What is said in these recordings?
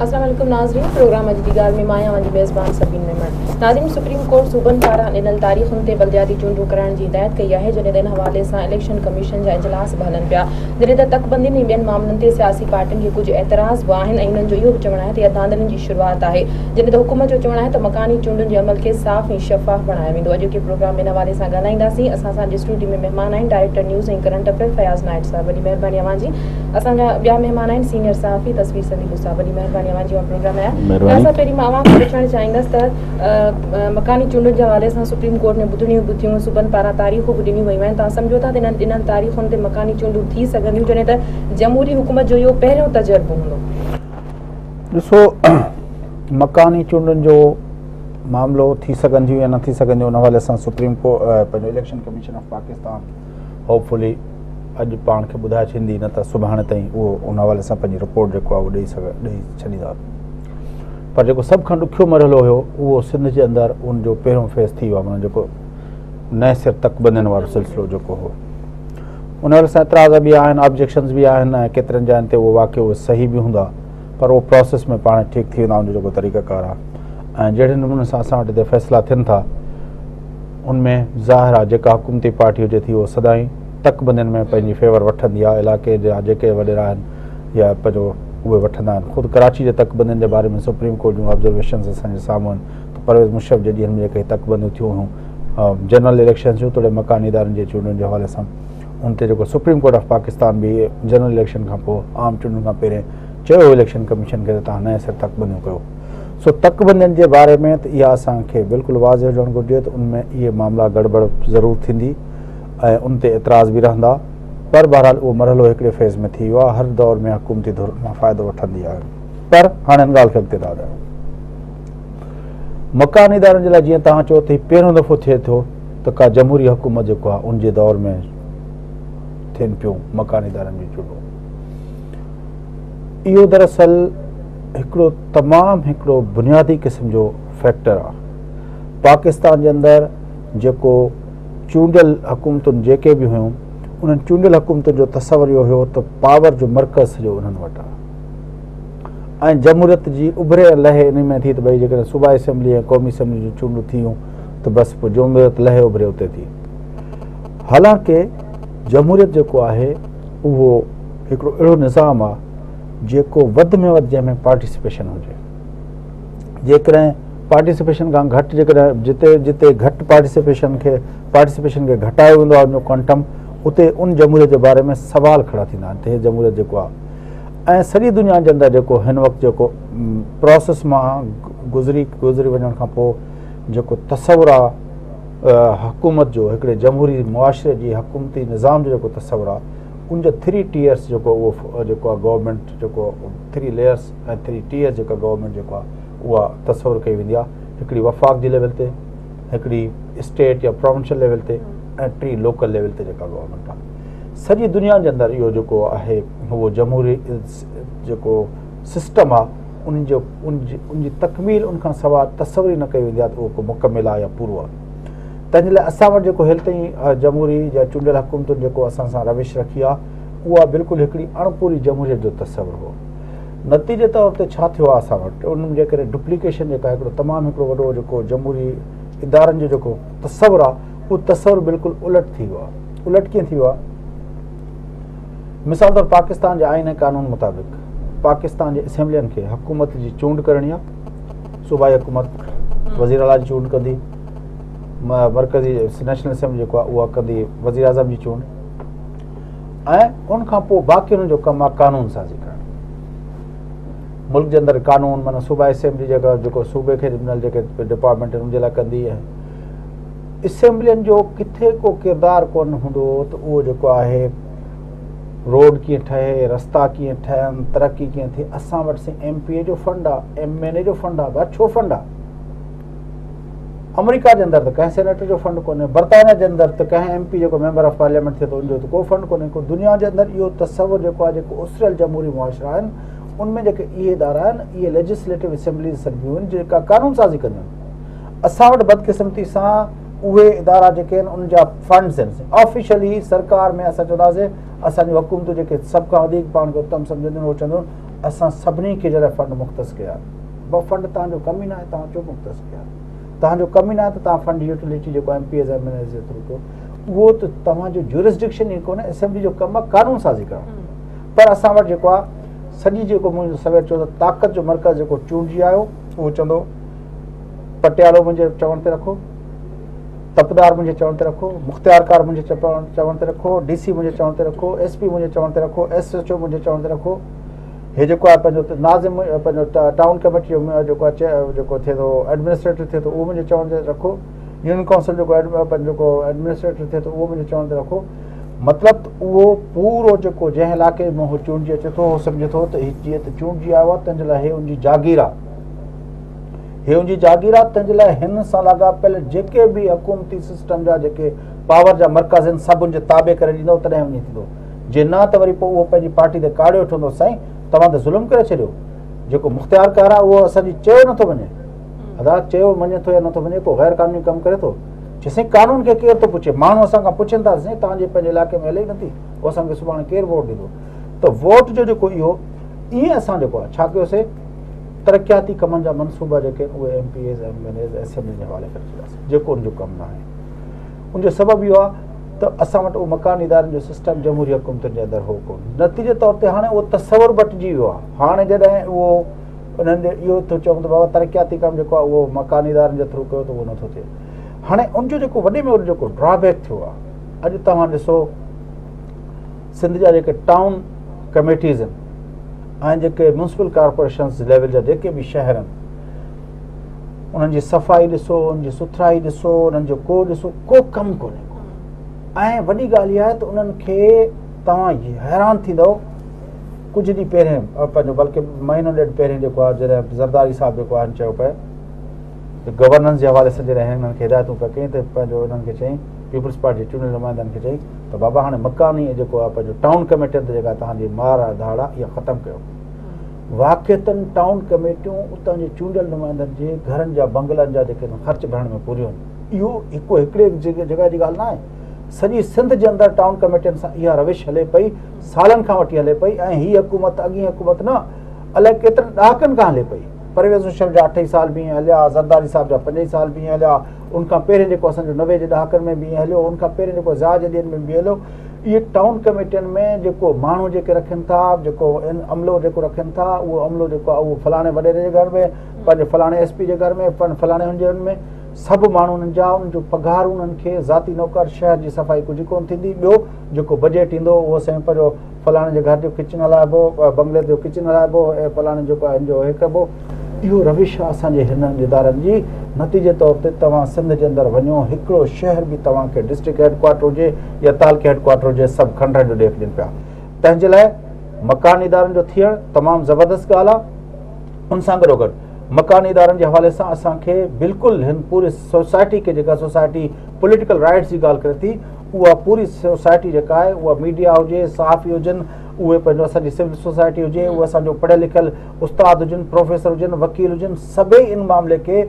السلام عليڪم ناظرين پروگرام اڄ جي ڳالهه ۾ مان آهيان اوهان جي ميزبان سبين ميمڻ. ناظرين سپريم ڪورٽ صوبن پاران ڏنل تاريخن تي بلدياتي چونڊون ڪرائڻ جي هدايت ڪئي آهي جڏهن ته ان حوالي سان اليڪشن ڪميشن جا اجلاس به هلن پيا جڏهن ته تڪبندين ۽ ٻين معاملن تي سياسي پارٽين کي ڪجهه اعتراض به آهن ۽ انهن جو اهو به چوڻ آهي ته اها ڌانڌلين جي شروعات آهي جڏهن ته حڪومت جو چوڻ آهي ته مڪاني چونڊن جي عمل کي صاف ۽ شفاف بڻايو ويندو. اڄوڪي پروگرام ۾ ان حوالي سان ڳالهائينداسين. اسان سان اڄ اسٽوڊيو ۾ مهمان آهن director news ۽ current affair Fayaz Nair صاحب وڏي مهرباني اوهان جي. اسان جا ٻيا مهمان آهن سينيئر صحافي تصوير سنديلو صاحب وڏي مهرباني اوهان جي اوهان پروگرام ۾ آيا. فياض صاحب پهرين مان اوهان کان پڇڻ چاهيندس ته مڪاني چونڊن جي حوالي سان سپريم ڪورٽ ۾ ٻڌڻيون به ٿيون صوبن پاران تاريخون به ڏنيون ويون آهن توهان سمجهو ٿا ته انهن ڏنل تاريخن تي مڪاني چونڊون ٿي سگهنديون جڏهن ته جمهوري حڪومت جو اهو پهريون تجربو هوندو. ڏسو مڪاني چونڊن جو معاملو ٿي سگهنديون يا نه ٿي سگهنديون ان حوالي سان سپريم ڪورٽ پنهنجو election commission of Pakistan hopefully اڄ پاڻ کي ٻڌائي ڇڏيندي نه ته سڀاڻي تائين اهو ان حوالي سان پنهنجي رپورٽ جيڪو آهي اهو ڏئي سگهي ڏئي ڇڏيندا پر جيڪو سڀ کان ڏکيو مرحلو هيو اهو سنڌ جي اندر ان جو پهريون فيز ٿي ويو آهي معنيٰ جيڪو نئين سر تڪبندين وارو سلسلو جيڪو هو ان حوالي سان اعتراض به آهن آبجيڪشنز به آهن ۽ ڪيترن جاين تي اهو واقعو صحيح به هوندا پر اهو پراسيس ۾ پاڻ ٺيڪ ٿي ويندا ان جو جيڪو طريقه ڪار آهي ۽ جهڙي نموني سان اسان وٽ هتي فيصلا ٿين ٿا ان ۾ ظاهر آهي جيڪا حڪومتي پارٽي هجي ٿي اهو سدائين تڪ بندين ۾ پنهنجي فيور وٺندي آهي علائقي جا جيڪي وڏيرا آهن يا پنهنجو اهي وٺندا آهن خود ڪراچي جي تڪ بندين جي باري ۾ سپريم ڪورٽ جون آبزرويشنز اسان جي سامهون آهن ته پرويز مشرف جي ڏينهن ۾ جيڪي تڪ بنديون ٿيون هيون جنرل اليڪشنز جون توڙي مڪاني ادارن جي چونڊن جي حوالي سان ان تي جيڪو سپريم ڪورٽ آف پاڪستان به جنرل اليڪشن کان پوء عام چونڊن کان پهرين چيو هو اليڪشن ڪميشن کي ته توهان نئين سر تڪبنديون ڪيو سو تڪبندين جي باري ۾ ته اها اسان کي بلڪل واضح هجڻ گهرجي ته ان ۾ اهي معاملا گڙٻڙ ضرور ٿيندي ۽ ان تي اعتراض به رهندا پر بهرحال اهو مرحلو هڪڙي فيز ۾ ٿي ويو آهي هر دور ۾ حڪومتي ڌر مان فائدو وٺندي آهي پر هاڻي ان ڳالهه کي اڳتي ٿا وڌايون مڪاني ادارن جي لاء جيئن توهان چئو ته هي پهريون دفعو ٿئي ٿو ته ڪا جمهوري حڪومت جيڪو آهي ان جي دور ۾ ٿين پيون مڪاني ادارن جون چونڊون. اهو دراصل هڪڙو تمام هڪڙو بنيادي قسم جو فيڪٽر آهي. پاڪستان جي اندر جيڪو چونڊيل حڪومتن جيڪي به هيون انهن چونڊيل حڪومتن جو تصور اهو هيو ته پاور جو مرڪز سڄو انهن وٽ آهي. ۽ جمهوريت جي اڀري ۽ لهي انهي ۾ ٿي ته ڀئي جيڪڏهن صوبائي اسيمبلي ۽ قومي اسيمبلي جون چونڊون ٿيون ته بس پوء جمهوريت لهي اڀري اتي ٿي. حالانڪه جمهوريت جيڪو آهي اهو هڪڙو اهڙو نظام آهي جيڪو وڌ ۾ وڌ جنهن ۾ پارٽيسپيشن هجي. جيڪڏهن پارٽيسپيشن کان گهٽ جيڪڏهن جتي جتي گهٽ پارٽيسپيشن کي پارٽيسپيشن کي گهٽايو ويندو آهي ان جو ڪوانٽم اتي ان جمهوريت جي باري ۾ سوال کڙا ٿيندا آهن ته هي جمهوريت جيڪو آهي ۽ سڄي دنيا جي اندر جيڪو هن وقت جيڪو پروسيس مان گذري گذري وڃڻ کان پوء جيڪو تصور آ حڪومت جو هڪڙي جمهوري معاشري جي حڪومتي نظام جو جيڪو تصور آ ان جو ٿري ٽيئرس جيڪو اهو جيڪو آ گورنمينٽ جيڪو ٿري ليئرس ۽ ٿري ٽيئرس جيڪا گورنمينٽ جيڪو آ اها تصور ڪئي ويندي آ هڪڙي وفاق جي ليول تي هڪڙي اسٽيٽ يا پراونشل ليول تي ۽ ٽي لوڪل ليول تي جيڪا گورنمينٽ آ سڄي دنيا جي اندر اهو جيڪو آهي اهو جمهوري جيڪو سسٽم آهي ان جو ان جي ان جي تڪميل ان کان سواء تصور ئي نه ڪئي ويندي آهي ته اهو ڪو مڪمل آهي يا پورو آهي تنهن جي لاء اسان وٽ جيڪو هيل تائين جمهوري يا چونڊيل حڪومتن جيڪو اسان سان روش رکي آهي اها بلڪل هڪڙي اڻپوري جمهوريت جو تصور هو نتيجي طور تي ڇا ٿيو آهي اسان وٽ ان جي ڪري ڊپليڪيشن جيڪا هڪڙو تمام هڪڙو وڏو جيڪو جمهوري ادارن جو جيڪو تصور آهي اهو تصور بلڪل الٽ ٿي ويو آهي الٽ ڪيئن ٿي ويو آهي؟ مثال طور پاڪستان جي آئين ۽ قانون مطابق پاڪستان جي اسيمبلين کي حڪومت جي چونڊ ڪرڻي آهي صوبائي حڪومت وزير اعليٰ جي چونڊ ڪندي مرڪزي نيشنل اسيمبلي جيڪو آهي اها ڪندي وزير اعظم جي چونڊ ۽ ان کان پوء باقي انهن جو ڪم آهي قانون سازي ڪرڻ ملڪ جي اندر قانون معنيٰ صوبائي اسيمبلي جيڪا جيڪو صوبي کي ڏنل جيڪي ڊپارٽمينٽ ان جي لاء ڪندي ۽ اسيمبلين جو ڪٿي ڪو ڪردار ڪونه هوندو هو ته اهو جيڪو آهي روڊ ڪيئن ٺهي، رستا ڪيئن ٺهن، ترقي ڪيئن ٿئي، اسان وٽ سائين ايم پي اي جو فنڊ آ، ايم اين اي جو فنڊ آ، ڀا ڇو فنڊ آ؟ آمريڪا جي اندر ته ڪنهن سينيٽر جو فنڊ ڪونهي، برطانيا جي اندر ته ڪنهن ايم پي جيڪو ميمبر آف پارليامينٽ ٿئي ٿو ان جو ته ڪو فنڊ ڪونهي ڪو، دنيا جي اندر اهو تصور جيڪو آ جيڪو اسريل جمهوري معاشرا آهن ان ۾ جيڪي اهي ادارا آهن اهي ليجسليٽو اسيمبليز سڏبيون آهن جيڪا قانون سازي ڪنديون آهن. اسان وٽ بدقسمتي سان اهي ادارا جيڪي آهن انهن جا فنڊز آهن آفيشلي سرڪار ۾ اسان چونداسين اسان جون حڪومتون جيڪي سڀ کان وڌيڪ پاڻ کي اتم سمجهنديون اهو چونديون اسان سڀني کي جڏهن فنڊ مختص ڪيا، ٻه فنڊ توهان جو ڪم ئي ناهي، توهان ڇو مختص ڪيا؟ توهان جو ڪم ئي ناهي ته توهان فنڊ يوٽيلٽي جيڪو M P As M N As جي ٿرو ڪيو، اهو ته توهان جو جورسڊڪشن ئي ڪونهي. اسيمبلي جو ڪم آهي قانون سازي ڪرڻ، پر اسان وٽ جيڪو آهي سڄي جيڪو مون سوير چيو ته طاقت جو مرڪز جيڪو چونڊجي آيو اهو چوندو پٽيالو منهنجي چوڻ تي رکو، تپدار منهنجي چوڻ تي رکو، مختيارڪار منهنجي چوڻ تي رکو، ڊي سي منهنجي چوڻ تي رکو، ايس پي منهنجي چوڻ تي رکو، ايس ايڇ او منهنجي چوڻ تي رکو، هي جيڪو آهي پنهنجو ناظم پنهنجو ٽائون ڪميٽي جو جيڪو آهي جيڪو ٿئي ٿو ايڊمنسٽريٽر ٿئي ٿو اهو منهنجي چوڻ تي رکو، يونين ڪائونسل جيڪو پنهنجو جيڪو ايڊمنسٽريٽر ٿئي ٿو اهو منهنجي چوڻ تي رکو. مطلب ته اهو پورو جيڪو جنهن علائقي ۾ هو چونڊجي اچي ٿو، هو سمجهي ٿو ته هي جيئن ته چونڊجي آيو آهي تنهن جي لاء هي ان جي جاگير آهي، هي ان جي جاگير آهي، تنهن جي لاء هن سان لاڳاپيل جيڪي به حڪومتي سسٽم جا جيڪي پاور جا مرڪز آهن سڀ ان جي تابع ڪري ڏيندو تڏهن وڃي ٿيندو، جي نه ته وري پوء اهو پنهنجي پارٽي تي ڪاڙهيو ويٺو هوندو، سائين توهان ته ظلم ڪري ڇڏيو، جيڪو مختيارڪار آهي اهو اسان جي چيو نٿو وڃي، ادا چيو مڃي ٿو يا نٿو مڃي، ڪو غير قانوني ڪم ڪري ٿو، چي سائين قانون کي ڪير ٿو پڇي، ماڻهو اسان کان پڇن ٿا سائين توهان جي پنهنجي علائقي ۾ هلي ئي نٿي، پوء اسان کي سڀاڻي ڪير ووٽ ڏيندو؟ ته ووٽ جو جيڪو اهو ائين اسان جيڪو آهي ڇا ڪيوسي ترقياتي ڪمن جا منصوبا جيڪي آهن اهي M P As M N As assembly جي حوالي ڪري ڇڏياسين، جيڪو ان جو ڪم نه آهي. ان جو سبب اهو آهي ته اسان وٽ اهو مڪاني ادارن جو سسٽم جمهوري حڪومتن جي اندر هو ڪونه، نتيجي طور تي هاڻي اهو تصور بٽجي ويو آهي. هاڻي جڏهن اهو انهن جي اهو ٿو چئون ته بابا ترقياتي ڪم جيڪو آهي اهو مڪاني ادارن جي ٿرو ڪيو ته اهو نٿو ٿئي. هاڻي ان جو جيڪو وڏي ۾ وڏو جيڪو ڊرا بيڪ ٿيو آهي، اڄ توهان ڏسو سنڌ جا جيڪي ٽائون ڪميٽيز آهن ۽ جيڪي ميونسپل ڪارپوريشنز ليول جا جيڪي به شهر آهن انهن جي صفائي ڏسو، انهن جي سٿرائي ڏسو، انهن جو ڪو ڏسو ڪو ڪم ڪونهي ڪو. ۽ وڏي ڳالهه اها آهي ته انهن کي توهان حيران ٿيندؤ، ڪجهه ڏينهن پهرين پنهنجو بلڪه مهينو ڏيڍ پهرين جيڪو آهي جڏهن زرداري صاحب جيڪو آهي چيو پئي ته گورننس جي حوالي سان جڏهن هنن کي هدايتون پئي ڪيائين ته پنهنجو انهن کي چيائين پيپلز پارٽي جي چونڊيل نمائندن کي چيائين ته بابا هاڻي مڪاني جيڪو آهي پنهنجو ٽائون ڪميٽين تي جيڪا توهان جي مار آهي ڌاڙ آهي اها ختم ڪيو. واقعتن ٽائون ڪميٽيون اتان جي چونڊيل نمائندن جي گهرن جا بنگلن جا جيڪي خرچ ڀرڻ ۾ پوريون آهن. اهو هڪ هڪڙي جڳهه جي ڳالهه نه آهي، سڄي سنڌ جي اندر ٽائون ڪميٽين سان اها روش هلي پئي، سالن کان وٺي هلي پئي ۽ هي حڪومت اڳين حڪومت نه الائي ڪيترن ڏهاڪن کان هلي پئي. پرويز مشرف جا 8 ئي سال به ائين هليا، زرداري صاحب جا 5 ئي سال به ائين هليا، ان کان پهرين جيڪو اسان جو 90 جي ڏهاڪن ۾ به ائين هليو، ان کان پهرين جيڪو ضياء جي ڏينهن ۾ به هليو. اهي ٽائون ڪميٽين ۾ جيڪو ماڻهو جيڪي رکن ٿا، جيڪو عملو جيڪو رکن ٿا، اهو عملو جيڪو آهي اهو فلاڻي وڏيري جي گهر ۾، پنهنجي فلاڻي ايس پي جي گهر ۾، فلاڻي هن جي هن ۾ سڀ ماڻهو انهن جا، انهن جو پگهار انهن کي ذاتي نوڪر، شهر جي صفائي ڪجهه ڪونه ٿيندي، ٻيو جيڪو بجيٽ ايندو اهو سائين پنهنجو فلاڻي جي گهر جو ڪچن هلائبو، بنگلي جو ڪچن هلائبو، ۽ فلاڻي جيڪو آهي هن جو هي ڪبو. اهو روش آهي اسان جي هنن ادارن جي. نتيجي طور تي توهان سنڌ جي اندر وڃو، هڪڙو شهر به توهان کي ڊسٽرڪٽ هيڊ ڪوارٽر هجي يا تعلقي هيڊ ڪوارٽر هجي، سڀ کنڊرن جو ڏيک ڏين پيا. تنهن جي لاء مڪاني ادارن جو ٿيڻ تمام زبردست ڳالهه آهي. ان سان گڏوگڏ مڪاني ادارن جي حوالي سان اسان کي بلڪل هن پوري سوسائٽي کي جيڪا سوسائٽي پوليٽيڪل رائٽس جي ڳالهه ڪري ٿي، اها پوري سوسائٽي جيڪا آهي اها ميڊيا هجي، صحافي هجن، اهي پنهنجو اسان جي سول سوسائٽي هجي، اهي اسان جو پڙهيل لکيل استاد هجن، پروفيسر هجن، وڪيل هجن، سڀئي ان معاملي کي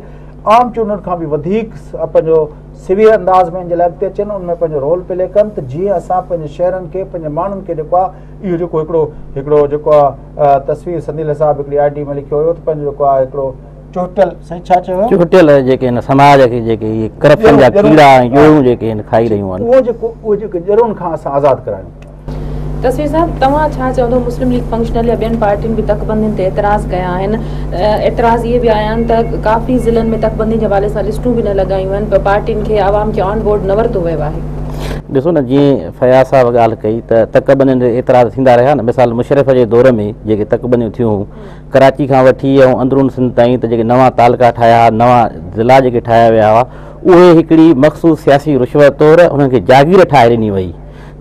عام چونڊن کان به وڌيڪ پنهنجو سوير انداز ۾ ان جي لاء اڳتي اچن، ان ۾ پنهنجو رول پلي ڪن ته جيئن اسان پنهنجي شهرن کي، پنهنجي ماڻهن کي جيڪو آهي اهو جيڪو هڪڙو هڪڙو جيڪو آهي تصوير سنديل صاحب هڪڙي I D ۾ لکيو هيو ته پنهنجو جيڪو آهي هڪڙو چهٽيل، سائين ڇا چيو هيو؟ چهٽيل جيڪي هن سماج کي جيڪي اهي ڪرپشن جا ڪيڙا ۽ ڄورون جيڪي هن کائي رهيون آهن، اهو جيڪو اهو جيڪو ڄرون کان اسان آزاد ڪرايون. تصوير صاحب توهان ڇا چوندو مسلم ليگ فنڪشنل يا ٻين پارٽين به تڪبندين تي اعتراض ڪيا آهن، اعتراض اهي به آيا آهن ته ڪافي ضلعن ۾ تڪبندين جي حوالي سان لسٽون به نه لڳايون آهن پر پارٽين کي عوام کي آن بورڊ نه ورتو ويو آهي. ڏسو نه جيئن فياض صاحب ڳالهه ڪئي ته تڪبندين تي اعتراض ٿيندا رهيا نه، مثال مشرف جي دور ۾ جيڪي تڪبنديون ٿيون هيون ڪراچي کان وٺي ۽ اندرون سنڌ تائين ته جيڪي نوان تعلقا ٺاهيا هئا، نوان ضلعا جيڪي ٺاهيا ويا هئا، اهي هڪڙي مخصوص سياسي رشوت طور انهن کي جاگير ٺاهي ڏني وئي،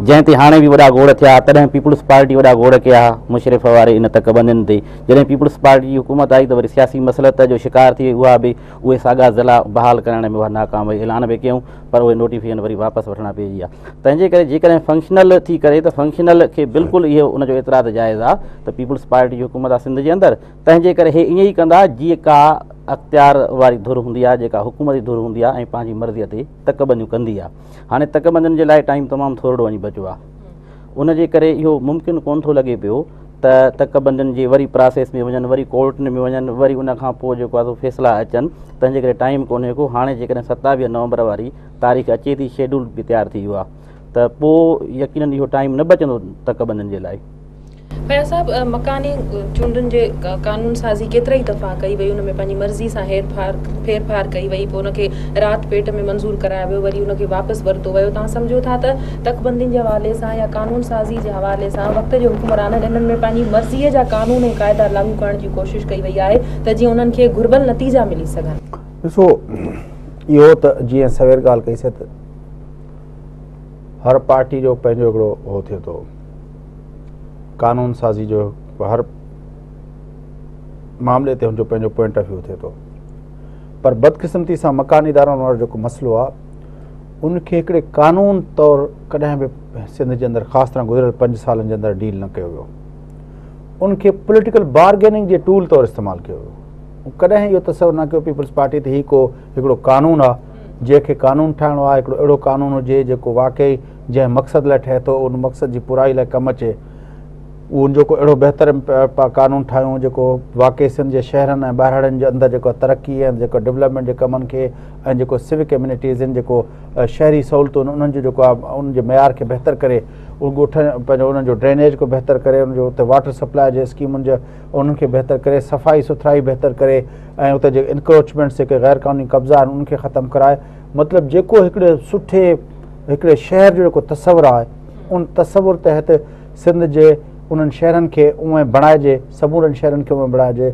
جنهن تي هاڻي به وڏا گوڙ ٿيا. تڏهن پيپلز پارٽي وڏا گوڙ ڪيا مشرف واري ان تڪبندين تي. جڏهن پيپلز پارٽي جي حڪومت آئي ته وري سياسي مصلحت جو شڪار ٿي وئي اها به، اهي ساڳا ضلعا بحال ڪرائڻ ۾ اها ناڪام وئي. اعلان به ڪيائون پر اهي نوٽيفڪيشن وري واپس وٺڻا پئجي ويا. تنهن جي ڪري جيڪڏهن فنڪشنل ٿي ڪري ته فنڪشنل کي بلڪل اهو ان جو اعتراض جائز آهي ته پيپلز پارٽي جي حڪومت آهي سنڌ جي اندر، تنهن جي ڪري هي ائين ئي ڪندا جيئن ڪا اختيار واري ڌر هوندي آهي جيڪا حڪومتي ڌر هوندي آهي ۽ پنهنجي مرضيء تي تڪبنديون ڪندي آهي. هاڻي تڪبندين جي لاء ٽائيم تمام ٿورڙو وڃي بچيو آهي، ان جي ڪري اهو ممڪن ڪونه ٿو لڳي پيو ته تڪبندين جي وري پراسيس ۾ وڃن، وري ڪورٽن ۾ وڃن، وري ان کان پوء جيڪو آهي سو فيصلا اچن، تنهن جي ڪري ٽائيم ڪونهي ڪو. هاڻي جيڪڏهن 27 نومبر واري تاريخ اچي ٿي، شيڊول به تيار ٿي ويو آهي ته پوء يقينن اهو ٽائيم نه بچندو تڪبندين جي لاء. فياض صاحب، مڪاني چونڊن جي قانون سازي ڪيترا ئي دفعا ڪئي وئي، ان ۾ پنهنجي مرضي سان هير ڦار ڦير ڦار ڪئي وئي، پوء ان کي رات پيٽ ۾ منظور ڪرايو ويو، وري ان کي واپس ورتو ويو. توهان سمجهو ٿا ته تڪبندين جي حوالي سان يا قانون سازي جي حوالي سان وقت جي حڪمرانن انهن ۾ پنهنجي مرضي جا قانون ۽ قاعدا لاڳو ڪرڻ جي ڪوشش ڪئي وئي آهي ته جيئن انهن کي گهربل نتيجا ملي سگهن؟ ڏسو، اهو ته جيئن سوير ڳالهه ڪئي سي ته هر پارٽي جو پنهنجو هڪڙو هو ٿئي ٿو، قانون سازي جو هر معاملي تي هن جو پنهنجو پوائنٽ آف ويو ٿئي ٿو، پر بدقسمتي سان مڪاني ادارن وارو جيڪو مسئلو آهي ان کي هڪڙي قانون طور ڪڏهن به سنڌ جي اندر خاص طرح گذريل 5 سالن جي اندر ڊيل نه ڪيو ويو. ان کي پوليٽيڪل بارگيننگ جي ٽول طور استعمال ڪيو ويو. ڪڏهن اهو تصور نه ڪيو پيپلز پارٽي ته هي ڪو هڪڙو قانون آهي جنهن کي قانون ٺاهڻو آهي، هڪڙو اهڙو قانون هجي جيڪو واقعي جنهن مقصد لاء ٺهي ٿو ان مقصد جي پورائي لاء ڪم اچي، ان جو ڪو اهڙو بهتر قانون ٺاهيون جيڪو واقعي سنڌ جي شهرن ۽ ٻهراڙين جي اندر جيڪو ترقي ۽ جيڪو ڊولپمينٽ جي ڪمن کي ۽ جيڪو سوڪ ايمينٽيز آهن، جيڪو شهري سهولتون آهن، انهن جو جيڪو آهي انهن جي معيار کي بهتر ڪري، ڳوٺن پنهنجو انهن جو ڊرينيج کي بهتر ڪري، ان جو اتي واٽر سپلاء جي اسڪيمن جي انهن کي بهتر ڪري، صفائي سٿرائي بهتر ڪري ۽ اتي جيڪي انڪروچمينٽس جيڪي غير قانوني قبضا آهن انهن کي ختم ڪرائي. مطلب جيڪو هڪڙي سٺي هڪڙي شهر جو جيڪو تصور آهي ان تصور تحت سنڌ جي انهن شهرن کي اونئين بڻائجي، سمورن شهرن کي اونئين بڻائجي،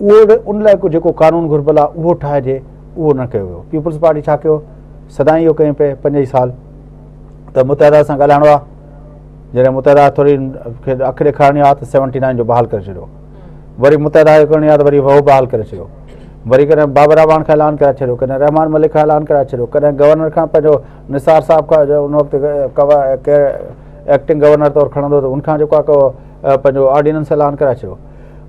اهو ان لاء جيڪو قانون گهربل آهي اهو ٺاهجي، اهو نه ڪيو ويو. پيپلز پارٽي ڇا ڪيو؟ سدائين اهو ڪيون پئي 5 ئي سال ته متحده سان ڳالهائڻو آهي، جڏهن متحده ٿوري کي اک ڏيکارڻي آهي ته 79 جو بحال ڪري ڇڏيو، وري متحده جو ڪرڻي آهي ته وري اهو بحال ڪري ڇڏيو، وري ڪڏهن بابر اعواڻ کان اعلان ڪرائي ڇڏيو، ڪڏهن رحمان ملڪ کان اعلان ڪرائي ڇڏيو، ڪڏهن گورنر کان پنهنجو نثار صاحب کان جو ان وقت ايڪٽنگ گورنر طور کڻندو ته ان کان جيڪو آهي پنهنجو آرڊيننس اعلان ڪرائي ڇڏيو.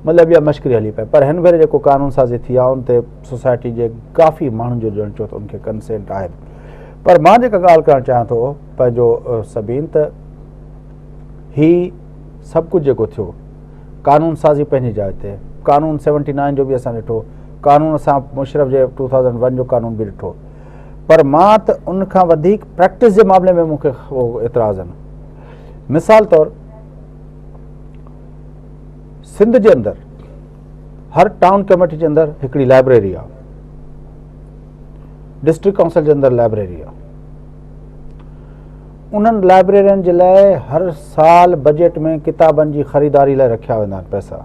مطلب اها مشڪري هلي پئي. پر هن ڀيري جيڪو قانون سازي ٿي آهي ان تي سوسائٽي جي ڪافي ماڻهن جو ڄڻ چئو ته ان کي ڪنسينٽ آهي. پر مان جيڪا ڳالهه ڪرڻ چاهيان ٿو پنهنجو سبين ته هي سڀ ڪجهه جيڪو ٿيو قانون سازي پنهنجي جاء تي، قانون 79 جو به اسان ڏٺو، قانون اسان مشرف جي 2001 جو قانون به ڏٺو، پر مان ته ان کان وڌيڪ پريڪٽس جي معاملي ۾ مون کي اعتراض آهن. مثال طور سنڌ جي اندر هر ٽائون ڪميٽي جي اندر هڪڙي لائبريري آهي، ڊسٽرڪٽ ڪائونسل جي اندر لائبريري آهي. انهن لائبريرين جي لاء هر سال بجيٽ ۾ ڪتابن جي خريداري لاء رکيا ويندا آهن پئسا.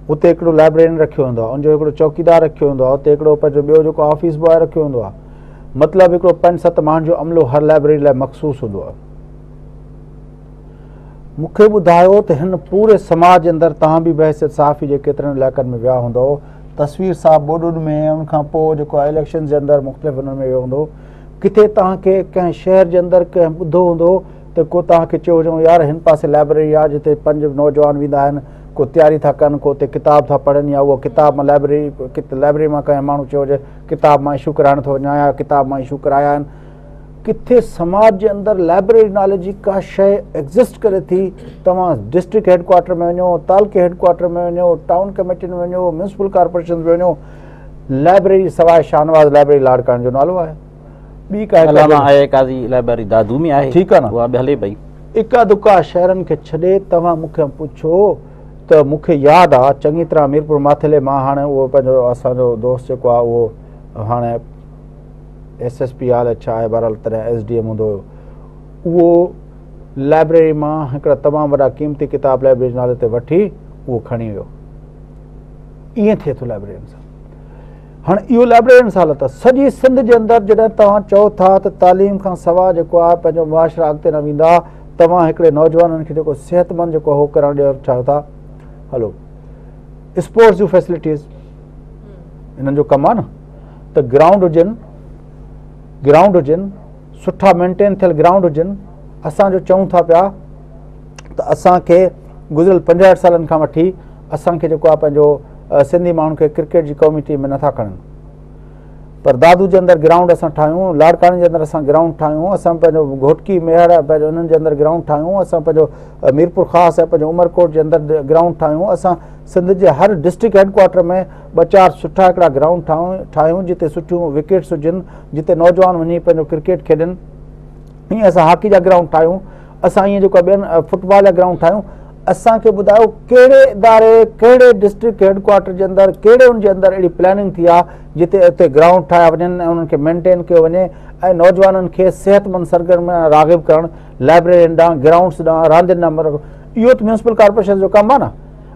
اتي هڪڙو لائبريرين رکيو ويندو آهي، ان جو هڪڙو چوڪيدار رکيو ويندو آهي، اتي هڪڙو پنهنجو ٻيو جيڪو آفيس بواء رکيو ويندو آهي. مطلب هڪڙو 5-7 ماڻهن جو عملو هر لائبريري لاء مخصوص هوندو آهي. مون کي ٻڌايو ته هن پوري سماج جي اندر توهان به بحيثيت صحافي جي ڪيترن علائقن ۾ ويا هوندؤ، تصوير صاحب ٻوڏن ۾ ان کان پوء جيڪو آهي اليڪشن جي اندر مختلف انهن ۾ ويو هوندو، ڪٿي توهان کي ڪنهن شهر جي اندر ڪنهن ٻڌو هوندو ته ڪو توهان کي چيو هجي يار هن پاسي لائبريري آهي جتي 5 نوجوان ويندا آهن، ڪو تياري ٿا ڪن، ڪو اتي ڪتاب ٿا پڙهن يا اهو ڪتاب مان لائبريري لائبريري مان ڪنهن ماڻهو چيو هجي ڪتاب مان اشو ڪرائڻ ٿو وڃان يا ڪتاب مان اشو ڪرايا آهن. ڪٿي سماج جي اندر لائبريري نالي جي ڪا شيء ايگزسٽ ڪري ٿي؟ توهان ڊسٽرڪٽ هيڊ ڪوارٽر ۾ وڃو، تعلقي هيڊ ڪوارٽر ۾ وڃو، ٽائون ڪميٽين ۾ وڃو، ميونسپل ڪارپوريشن ۾ وڃو، لائبريري سواء شاهنواز لائبريري لاڙڪاڻي جو نالو آهي، ٻي ڪا علامه آء آء قاضي لائبريري دادو ۾ آهي، ٺيڪ آهي نه، اها به هلي پئي. اڪا دڪا شهرن کي ڇڏي توهان مون کي پڇو ته مون کي ياد آ چڱي طرح ميرپور ماٿيلي مان هاڻي اهو پنهنجو اسان جو دوست جيڪو آ اهو هاڻي ايس ايس پي آل ڇا آهي بهرحال تڏهن ايس ڊي ايم هوندو هيو، اهو لائبريري مان هڪڙا تمام وڏا قيمتي ڪتاب لائبريري جي نالي تي وٺي اهو کڻي ويو. ائين ٿئي ٿو لائبريرين سان. هاڻي اهو لائبريرين سان حالت آهي سڄي سنڌ جي اندر. جڏهن توهان چئو ٿا ته تعليم کان سوا جيڪو آهي پنهنجو معاشرا اڳتي نه ويندا، توهان هڪڙي نوجوانن کي جيڪو صحتمند جيڪو هو ڪرڻ ڏيڻ چاهيو ٿا، هلو اسپورٽس جون فيسلٽيز انهن جو ڪم آهي نه ته گرائونڊ هجن، گرائونڊ هجن، سٺا مينٽين ٿيل گرائونڊ هجن. اسان جو چئون ٿا پيا ته اسان کي گذريل 65 سالن کان وٺي اسان کي جيڪو آهي پنهنجو سنڌي ماڻهن کي ڪرڪيٽ جي قومي ٽيم ۾ نٿا کڻن. پر دادو جي اندر گرائونڊ اسان ٺاهيون، لاڙڪاڻي جي اندر اسان گرائونڊ ٺاهيون، اسان پنهنجو گهوٽڪي ميهڙ پنهنجو انهن جي اندر گرائونڊ ٺاهيون، اسان پنهنجو ميرپور خاص ۽ پنهنجو عمرڪوٽ جي اندر گرائونڊ ٺاهيون، اسان سنڌ جي هر ڊسٽرڪٽ هيڊ ڪوارٽر ۾ ٻه چار سٺا هڪڙا گرائونڊ ٺاهيون جتي سٺيون وڪيٽس هجن، جتي نوجوان وڃي پنهنجو ڪرڪيٽ کيڏن. ائين اسان هاڪي جا گرائونڊ ٺاهيون، اسان ائين جيڪو ٻين فٽبال جا گرائونڊ ٺاهيون. اسان کي ٻڌايو ڪهڙي اداري ڪهڙي ڊسٽرڪٽ هيڊ ڪوارٽر جي اندر ڪهڙي ان جي اندر اهڙي پلاننگ ٿي آهي جتي اتي گرائونڊ ٺاهيا وڃن ۽ انهن کي مينٽين ڪيو وڃي ۽ نوجوانن کي صحتمند سرگرمين ڏانهن راغب ڪرڻ، لائبريرين ڏانهن، گرائونڊس ڏانهن، راندين ڏانهن. اهو ته ميونسپل ڪارپوريشن جو ڪم آهي نه.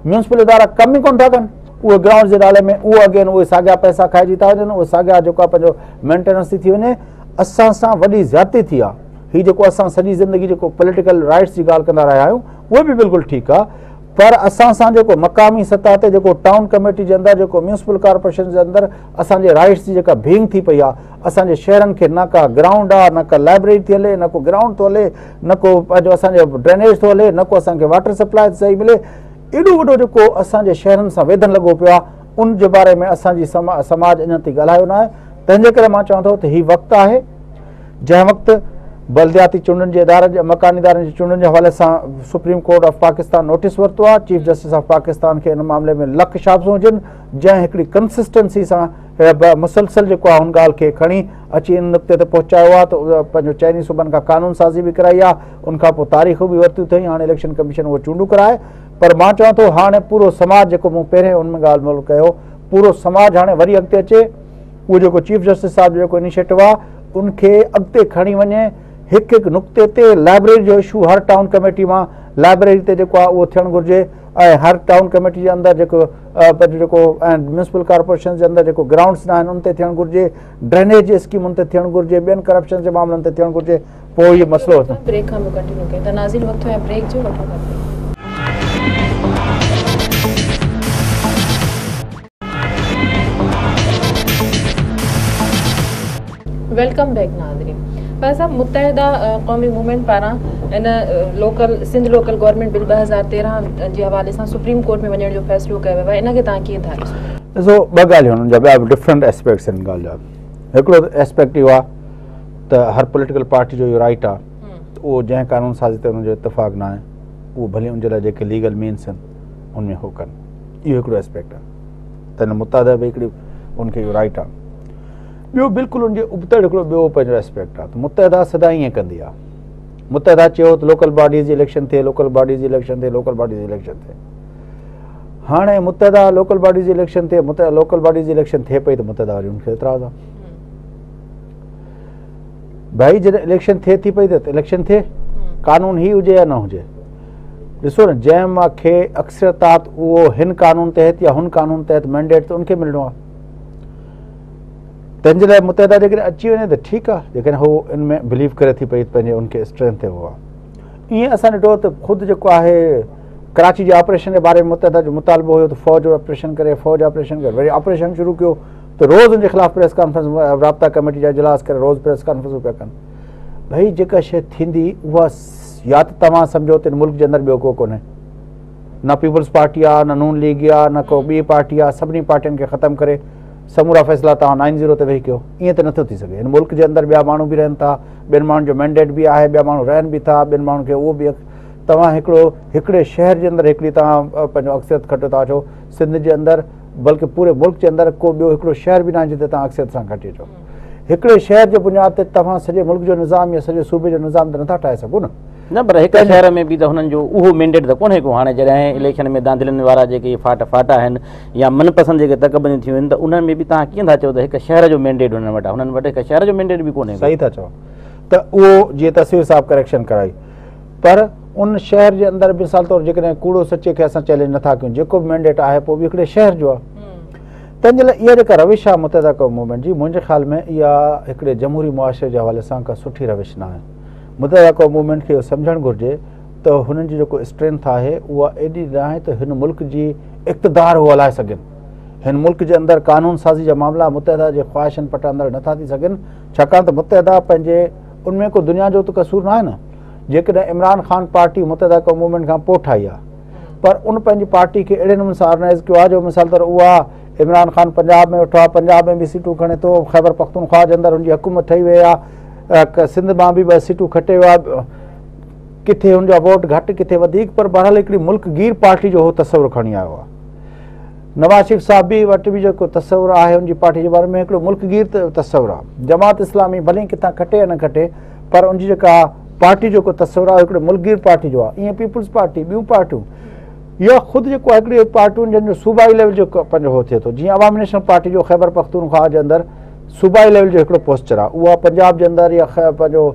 ميونسپل ادارا ڪم ئي ڪونه ٿا ڪن. اهي گرائونڊ جي نالي ۾ اهو اگين اهي ساڳيا پئسا کائجي ٿا وڃن، اهي ساڳيا جيڪو آهي پنهنجو مينٽيننس ٿي ٿي وڃي. اسان سان وڏي زيادتي ٿي آهي. هي جيڪو اسان سڄي زندگي جيڪو پوليٽيڪل رائٽس جي ڳالهه ڪندا رهيا آهيون اهي به بلڪل ٺيڪ آهي، پر اسان سان جيڪو مقامي سطح تي جيڪو ٽائون ڪميٽي جي اندر جيڪو ميونسپل ڪارپوريشن جي اندر اسان جي رائٽس جي جيڪا ڀينگ ٿي پئي آهي، اسان جي شهرن کي نه ڪا گرائونڊ آهي، نه ڪا لائبريري ٿي هلي، نه ڪو گرائونڊ ٿو هلي، نه ڪو پنهنجو اسان جو ڊرينيج ٿو هلي، نه ڪو اسان کي واٽر سپلاء صحيح ملي. ايڏو وڏو جيڪو اسان جي شهرن سان ويڌن لڳو پيو آهي ان جي باري ۾ اسان جي سماج اڃا تائين ڳالهايو نه آهي. تنهن جي ڪري مان چوان ٿو ته هي وقت آهي جنهن وقت بلدياتي چونڊن جي ادارن جي مڪاني ادارن جي چونڊن جي حوالي سان supreme court of Pakistan notice ورتو آهي. چيف جسٽس آف پاڪستان کي ان معاملي ۾ لک شابسون هجن جنهن هڪڙي ڪنسسٽنسي سان مسلسل جيڪو آهي ان ڳالهه کي کڻي اچي ان نقطي تي پهچايو آهي ته پنهنجو چئني صوبن کان قانون سازي به ڪرائي آهي، ان کان پوء تاريخون به ورتيون اٿئي، هاڻي اليڪشن ڪميشن اهو چونڊون ڪرائي. پر مان چوان ٿو هاڻي پورو سماج جيڪو مون پهرين ان ۾ ڳالهه ٻولهه ڪيو، پورو سماج هاڻي وري اڳتي اچي، اهو جيڪو چيف جسٽس صاحب جو جيڪو انيشيٽو آهي ان کي اڳتي کڻي وڃي. هڪ هڪ نقطي تي لائبريري جو اشو هر ٽائون ڪميٽي مان لائبريري تي جيڪو آهي اهو ٿيڻ گهرجي ۽ هر ٽائون ڪميٽي جي اندر جيڪو پنهنجو جيڪو ۽ ميونسپل ڪارپوريشن جي اندر جيڪو گرائونڊس نه آهن ان تي ٿيڻ گهرجي، ڊرينيج جي اسڪيمن تي ٿيڻ گهرجي، ٻين ڪرپشن جي معاملن تي ٿيڻ گهرجي، پوء اهو مسئلو بريڪ کان پوء ڪنٽينيو ڪيون ٿا. ناظرين وقت ٿيو آهي بريڪ جو، وٺون ٿا بريڪ. Welcome back ناظرين. پر صاحب متحده قومي موومينٽ پاران ان local Sindh local government bill 2013 جي حوالي سان سپريم ڪورٽ ۾ وڃڻ جو فيصلو ڪيو ويو آهي، ان کي توهان ڪيئن ٿا ڏسو؟ ڏسو ٻه ڳالهيون آهن، ان جا ٻيا به ڊفرنٽ اسپيڪٽس آهن ڳالهه جا. هڪڙو اسپيڪٽ اهو آهي ته هر پوليٽيڪل پارٽي جو اهو رائٽ آهي ته اهو جنهن قانون سازي تي ان جو اتفاق نه آهي اهو ڀلي ان جي لاء جيڪي ليگل مينس آهن ان ۾ هو ڪن، اهو هڪڙو اسپيڪٽ آهي ته ان متحده به هڪڙي ان کي اهو رائٽ آهي. ٻيو بلڪل ان جي ابتڙ هڪڙو ٻيو پنهنجو اسپيڪٽ آهي ته متحده سدائين ائين ڪندي آهي. متحده چيو ته لوڪل باڊيز جي اليڪشن ٿئي، لوڪل باڊيز جي اليڪشن ٿئي، لوڪل باڊيز جي اليڪشن ٿئي. هاڻي متحده لوڪل باڊيز جي اليڪشن ٿئي، متحده لوڪل باڊيز جي اليڪشن ٿئي پئي ته متحده وري ان کي اعتراض آهي. ڀائي جڏهن اليڪشن ٿئي ٿي پئي ته اليڪشن ٿئي، قانون هي هجي يا نه هجي. ڏسو نه جنهن مان کي اڪثريت آ ته اهو هن قانون تحت يا هن قانون تحت مينڊيٽ ته ان کي ملڻو آهي. تنهن جي لاء متحده جيڪڏهن اچي وڃي ته ٺيڪ آهي، جيڪڏهن هو ان ۾ بليو ڪري ٿي پئي پنهنجي ان کي اسٽرينٿ تي هو آهي. ائين اسان ڏٺو ته خود جيڪو آهي ڪراچي جي آپريشن جي باري ۾ متحده جو مطالبو هيو ته فوج آپريشن ڪري، فوج آپريشن ڪري، وري آپريشن شروع ڪيو ته روز ان جي خلاف پريس ڪانفرنس رابطا ڪميٽي جا اجلاس ڪري روز پريس ڪانفرنسون پيا ڪن. ڀئي جيڪا شيء ٿيندي اها يا ته توهان سمجهو ته ملڪ جي اندر ٻيو ڪو ڪونهي، نه پيپلز پارٽي آ، نه نون ليگ آ، نه ڪو ٻي پارٽي آ، سڀني پارٽين کي ختم ڪري سمورا فيصلا توهان 9-0 تي ويهي ڪيو، ائين ته نٿو ٿي سگهي. هن ملڪ جي اندر ٻيا ماڻهو به رهن ٿا، ٻين ماڻهن جو مينڊيٽ به آهي، ٻيا ماڻهو رهن به ٿا، ٻين ماڻهن کي اهو به توهان هڪڙو هڪڙي شهر جي اندر هڪڙي توهان پنهنجو اڪثريت کٽيو ٿا اچو، سنڌ جي اندر بلڪه پوري ملڪ جي اندر ڪو ٻيو هڪڙو شهر به ناهي جتي توهان اڪثريت سان کٽي اچو. هڪڙي شهر جي بنياد تي توهان سڄي ملڪ جو نظام يا سڄي صوبي جو نظام ته نٿا ٺاهي سگهو نه. نه پر هڪ شهر ۾ به ته هنن جو اهو مينڊيٽ ته ڪونهي ڪو. هاڻي جڏهن اليڪشن ۾ ڌانڌلين وارا جيڪي ڦاٽ ڦاٽ آهن يا من پسند جيڪي تڪ بنديون ٿيون آهن ته انهن ۾ به توهان ڪيئن ٿا چئو ته هڪ شهر جو مينڊيٽ هنن وٽ آهي؟ هنن وٽ هڪ شهر جو مينڊيٽ به ڪونهي. صحيح ٿا چئو ته اهو جيئن تصوير صاحب ڪريڪشن ڪرائي، پر ان شهر جي اندر مثال طور جيڪڏهن ڪوڙو سچي کي اسان چئلينج نٿا ڪيون، جيڪو به مينڊيٽ آهي پوء به هڪڙي شهر جو آهي. تنهن جي لاء اها جيڪا روش آهي متحده قومي موومينٽ جي، منهنجي خيال ۾ اها هڪڙي جمهوري معاشري جي حوالي سان ڪا سٺي روش نه آهي. متحده قومي موومينٽ کي اهو سمجهڻ گهرجي ته هنن جي جيڪو اسٽرينٿ آهي اها ايڏي نه آهي ته هن ملڪ جي اقتدار هو هلائي سگهن. هن ملڪ جي اندر قانون سازي جا معاملا متحده جي خواهشن پٽاندڙ نٿا ٿي سگهن، ڇاڪاڻ ته متحده پنهنجي ان ۾ ڪو دنيا جو ته قصور نه آهي نه. جيڪڏهن عمران خان پارٽي متحده قومي موومينٽ کان پوء ٺاهي آهي، پر ان پنهنجي پارٽي کي اهڙي نموني سان آرگنائز ڪيو آهي جو مثال طور اها عمران خان پنجاب ۾ ويٺو آهي، پنجاب ۾ به سيٽون کڻي ٿو، خيبر پختونخوا جي اندر هن جي حڪومت ٺهي وئي آهي، سنڌ مان به ٻه سيٽون کٽي ويو آهي، ڪٿي هن جا ووٽ گهٽ ڪٿي وڌيڪ، پر بهرحال هڪڙي ملڪ گير پارٽي جو هو تصور کڻي آيو آهي. نواز شريف صاحب به وٽ به جيڪو تصور آهي ان جي پارٽي جي باري ۾ هڪڙو ملڪ گير تصور آهي. جماعت اسلامي ڀلي ڪٿان کٽي يا نه کٽي پر ان جي جيڪا پارٽي جو جيڪو تصور آهي هڪڙو ملڪ گير پارٽي جو آهي. ائين پيپلز پارٽي، ٻيون پارٽيون يا خود جيڪو آهي هڪڙي پارٽيون جن جو صوبائي ليول جو پنهنجو هو ٿئي ٿو، جيئن عوامي نيشنل پارٽي جو خيبر پختونخوا جي اندر صوبائي ليول جو هڪڙو پوسچر آهي، اها پنجاب جي اندر يا پنهنجو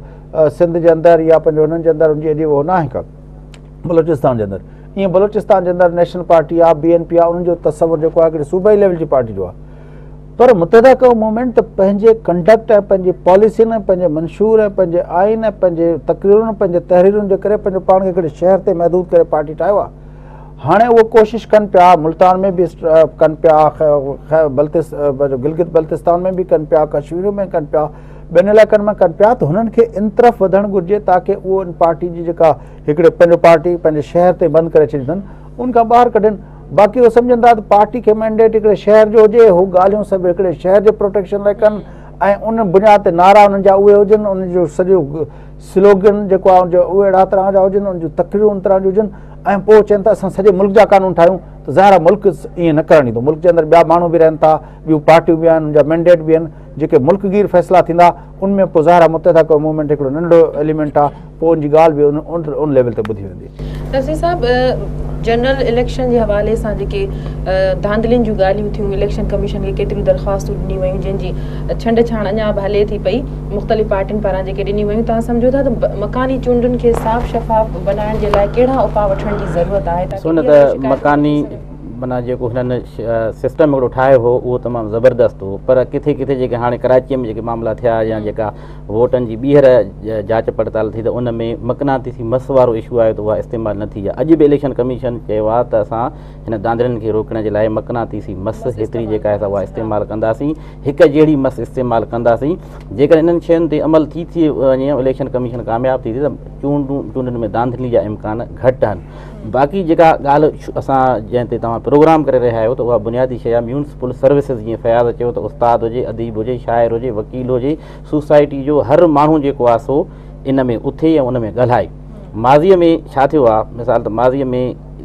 سنڌ جي اندر يا پنهنجو هنن جي اندر ان جي ايڏي هو ناهي ڪا. بلوچستان جي اندر ائين بلوچستان جي اندر نيشنل پارٽي آهي، بي اين پي آهي، انهن جو تصور جيڪو آهي هڪڙي صوبائي ليول جي پارٽي جو آهي. پر متحده قومي موومينٽ ته پنهنجي ڪنڊڪٽ ۽ پنهنجي پاليسين ۽ پنهنجي منشور ۽ پنهنجي آئين ۽ پنهنجي تقريرن ۽ پنهنجي تحريرن جي ڪري پنهنجو پاڻ کي هڪڙي شهر تي محدود ڪري پارٽي ٺاهيو آهي. هاڻي اهو ڪوشش ڪن پيا، ملتان ۾ به ڪن پيا، گلگت بلتستان ۾ به ڪن پيا، ڪشمير ۾ ڪن پيا، ٻين علائقن ۾ ڪن پيا ته هنن کي ان طرف وڌڻ گهرجي تاڪه اهو ان پارٽي جي جيڪا هڪڙي پنهنجو پارٽي پنهنجي شهر تي بند ڪري ڇڏي اٿن ان کان ٻاهر ڪڍن. باقي هو سمجهن ٿا ته پارٽي کي مينڊيٽ هڪڙي شهر جو هجي، هو ڳالهيون سڀ هڪڙي شهر جي پروٽيڪشن لاء ڪن ۽ ان بنياد تي نعرا انهن جا اهي هجن، ان جو سڄو سلوگن جيڪو آهي ان جو اهي اهڙا طرح جا هجن، ان جون تقريرون ان طرح جون هجن ۽ پوء چون ٿا اسان سڄي ملڪ جا قانون ٺاهيون ته ظاهر آهي ملڪ ائين نه ڪرڻ ڏيندو. ملڪ جي اندر ٻيا ماڻهو به رهن ٿا، ٻيون پارٽيون به آهن، ان جا مينڊيٽ به آهن، جيڪي ملڪ گير فيصلا ٿيندا ان ۾ پوء ظاهر آهي متحده قومي موومينٽ هڪڙو ننڍڙو ايليمينٽ آهي، پوء ان جي ڳالهه به ان ليول تي ٻڌي ويندي. نصير صاحب جنرل اليڪشن جي حوالي سان جيڪي ڌانڌلين جون ڳالهيون ٿيون، اليڪشن ڪميشن کي ڪيتريون درخواستون ڏنيون ويون جن جي ڇنڊ ڇاڻ اڃا به هلي ٿي پئي، مختلف پارٽين پاران جيڪي ڏنيون ويون، توهان سمجهو ٿا ته مڪاني چونڊن کي صاف شفاف بنائڻ جي لاء ڪهڙا اپاء وٺڻ جي ضرورت آهي تاڪه سو نه ته مڪاني معنيٰ جيڪو هنن سسٽم هڪڙو ٺاهيو هو اهو تمام زبردست هو، پر ڪٿي ڪٿي جيڪي هاڻي ڪراچيء ۾ جيڪي معاملا ٿيا يا جيڪا ووٽن جي ٻيهر جاچ پڙتال ٿي ته ان ۾ مقناطيسي مس وارو اشو آيو ته اها استعمال نه ٿي آهي. اڄ به اليڪشن ڪميشن چيو آهي ته اسان هن ڌانڌلين کي روڪڻ جي لاء مقناطيسي مس هيتري جيڪا آهي سا اها استعمال ڪنداسين، هڪ جهڙي مس استعمال ڪنداسين. جيڪڏهن انهن شين تي عمل ٿي ٿي وڃي ۽ اليڪشن ڪميشن ڪامياب ٿي ٿي ته چونڊون چونڊن ۾ ڌانڌلي جا امڪان گهٽ آهن. باقي جيڪا ڳالهه اسان جنهن تي توهان پروگرام ڪري رهيا آهيو ته اها بنيادي شيء آهي ميونسپل سروسز، جيئن فياض چيو ته استاد هجي، اديب هجي، شاعر هجي، وڪيل هجي، سوسائٽي جو هر ماڻهو جيڪو آهي سو ان ۾ اٿي ۽ ان ۾ ڳالهائي. ماضيء ۾ ڇا ٿيو آهي، مثال ته ماضيء ۾